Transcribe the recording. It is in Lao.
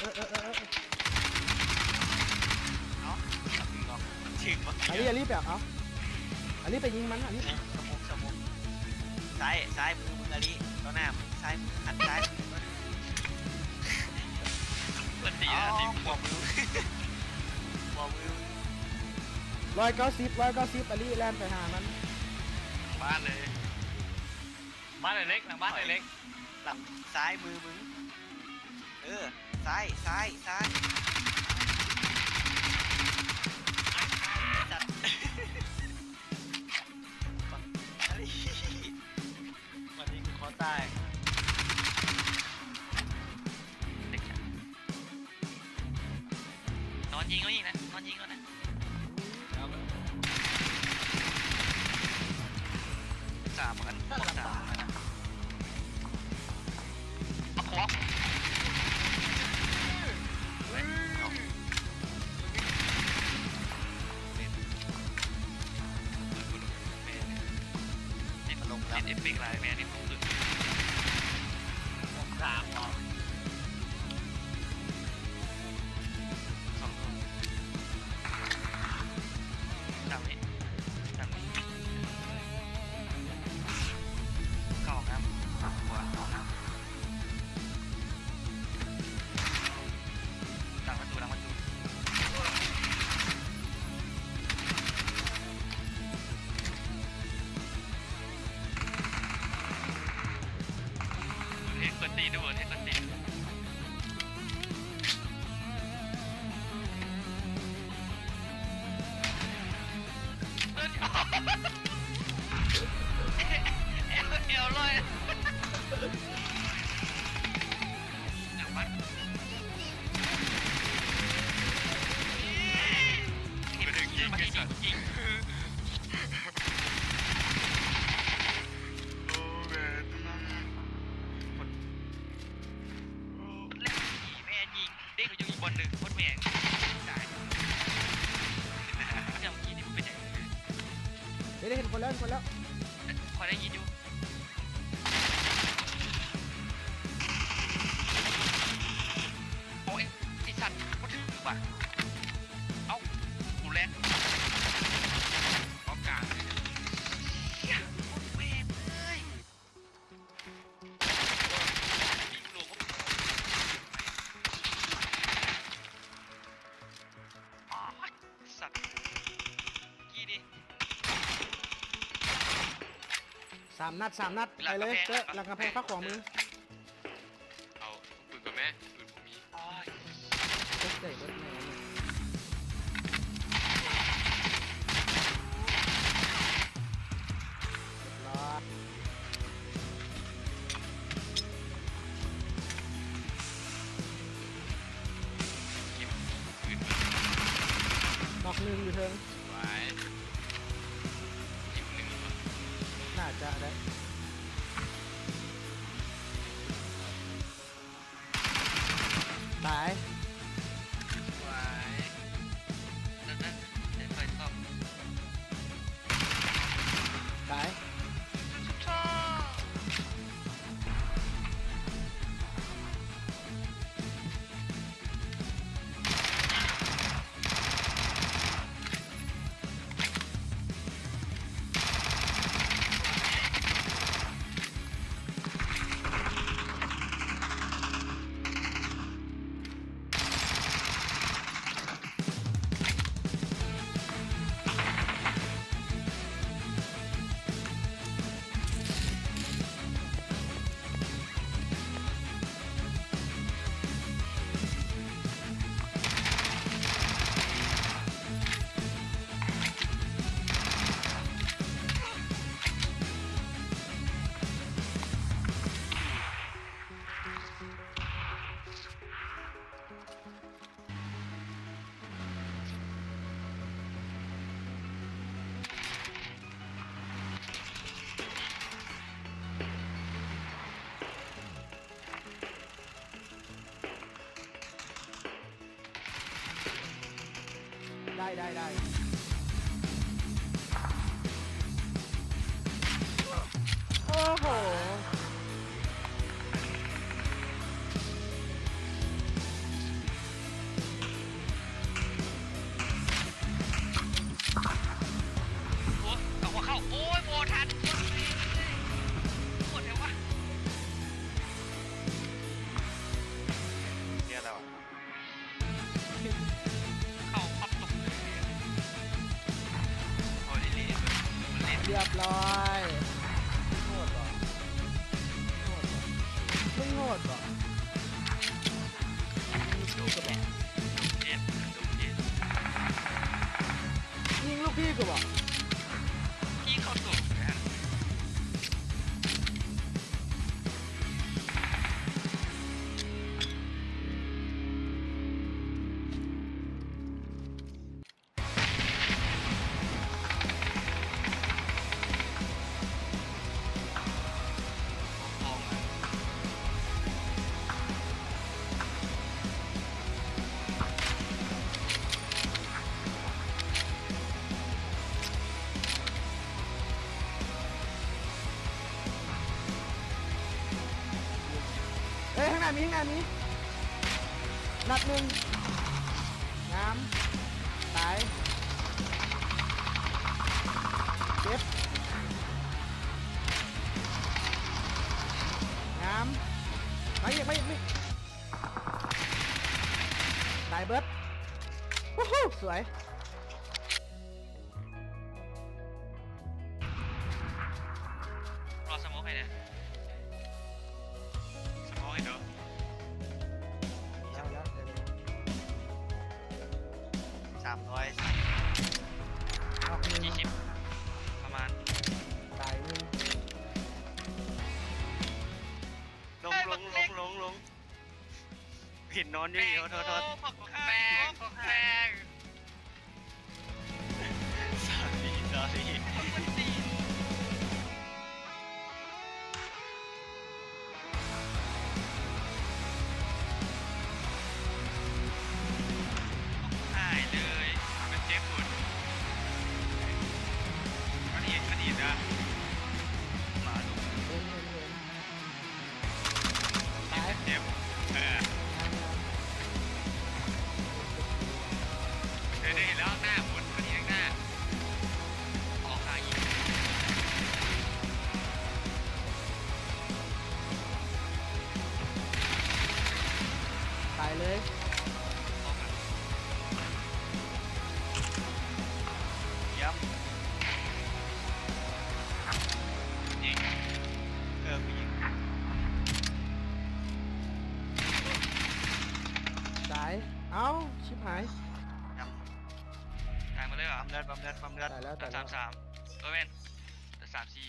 ເອີ ເອີ ເອີ ເອີ ເອົ້າ ຖືກບໍ່ ຖືກບໍ່? ອາລີ ອາລີ ໄປເອົາ ອາລີ ໄປຍິງມັນ ອາລີ ສະໂມກ ສະໂມກ ຊ້າຍ ຊ້າຍມືມຶງ ອາລີ ຕໍ່ໜ້າມຶງ ຊ້າຍມື ຫັນຊ້າຍມື ມັນດີນະ ຂວາມື ຂວາມື ຮ້ອຍເກົ້າສິບ ຮ້ອຍເກົ້າສິບ ອາລີ ແລ່ນໄປຫາມັນ ບ້ານເລີຍ ບ້ານເລັກ ຫຼັງບ້ານເລັກ ຫຼັງ ຊ້າຍມືມຶງ ເອີ ຊ້າຍ ຊ້າຍ ຊ້າຍ ຊ້າຍ ຊ້າຍ ໄອ້ສັດ ບັກ ວັນນີ້ກູຂໍຕາຍ ເລັກ ນອນຍິງເອົາອີກນະ ນອນຍິງເອົານະ ສາມອັນ ສາມອັນນະ ເອົາຂອງ ເອີ ເອີ ເປັນ ເປັນເອັຟເຟັກຫຼາຍແມ່ນທີ່ສຸດ ສາມ ສອງ ດຳນີ້ ດຳນີ້ ເຂົ້າຫ້ອງນ້ຳ ຂວາ ເຂົ້າຫ້ອງນ້ຳ ຫຼັງປະຕູ ຫຼັງປະຕູ ເຮັດກວນຕີນດູ ເຮັດກວນຕີນ ເອີ ແອວ ແອວລອຍ ໄປເຖິງຍິງ ໄອ້ສັດ ຍິງ ໂອ້ ແມ່ນ ຄົນ ໂອ້ ແລ້ວ ແມ່ນຍິງ ເດັກຢູ່ອີກບ່ອນໜຶ່ງ ໂຄດແມ່ນຕາຍ ເມື່ອກີ້ນີ້ມັນເປັນຫຍັງ? ເດ້ ເຫັນຄົນແລ້ວ ເຫັນຄົນແລ້ວ ຂ້ອຍໄດ້ຍິນຢູ່. ໂອ້ຍ ໄອ້ສັດ ບໍ່ຖືກວ່ະ ເອົ້າ ກູແລັກ ເກາະກາງ ເຮີ້ຍ ໂຄດເວັນເອີຍ ຍິງໂດນ ໂອ້ຍ ສັດ ກີ້ນີ້ ສາມນັດ ສາມນັດ ໄປເລີຍ ເຈີ ຫຼັງກຳແພງ ຝັ່ງຂວາມື ເອົາປືນກ່ອນແມ້ ປືນບໍ່ມີ ໂອ້ຍ ຕົກໃຈເບິດແມ່ ຮຽບຮ້ອຍ ເກັບ ຄືນ ນອກໜຶ່ງຢູ່ເທິງ ສວຍ ອີກໜຶ່ງ ໜ້າຈະໄດ້ ຕາຍ ສວຍ ນັ້ນນະ ໄດ້ໄຟຕອບ ຕາຍ.ໄດ້ ໄດ້ ໄດ້ ໂອ້ໂຫ. ມຶງໂຫດບໍ່? ຍິງລູກພີ່ກໍບໍ່? ເຈັບ ໂດນເຈັບ ຍິງລູກພີ່ກໍບໍ່? ຍິງເຂົ້າຕົວແລ້ວ. ເອີຍ ຂ້າງໜ້າມີ ຂ້າງໜ້າມີ ນັດໜຶ່ງ ງາມ ຕາຍ ເຈັບ ງາມ ມາອີກ ມາອີກ ມາອີກ ຕາຍເບິດ ວູ້ ສວຍ. ລໍສະໂມກໃຫ້ແດ່ ສະໂມກໃຫ້ເດີ ແລ້ວ ແລ້ວ ສາມຮ້ອຍ ອອກໜຶ່ງ ສີ່ສິບ ປະມານ ຕາຍໜຶ່ງ ລົງ ລົງ ລົງ ລົງ ລົງ ເຫັນນອນຢູ່ນີ້ ໂທດ ໂທດ ໂທດ ແປງ ແປງ ສອຣິ ສອຣິ ຫາຍເລີຍ ມັນເຈັບພຸ້ນ ມັນເຫັນ ມັນເຫັນນະ ໝາລຸກ ເຫັນ ເຫັນ ເຫັນ. ຕາຍ ເຈັບ ເອີ ງາມ ງາມ ເດີ ເດີ ເຫັນແລ້ວ ໜ້າພຸ້ນ ມັນເຫັນຂ້າງໜ້າ ອອກຫາອີກ ຕາຍເລີຍ ອອກມາ ຢ້ຳ ຍິງ ເອີ ຜູ້ຍິງ ຕາຍ ເອົ້າ ຊິບຫາຍ ຕາຍໝົດເລີຍຫວາ? ປ້ຳເລືອດ ປ້ຳເລືອດ ປ້ຳເລືອດ ຕາຍແລ້ວ ຕາຍແລ້ວ ສາມສາມ ເອີ ແມ່ນ ສາມສີ່.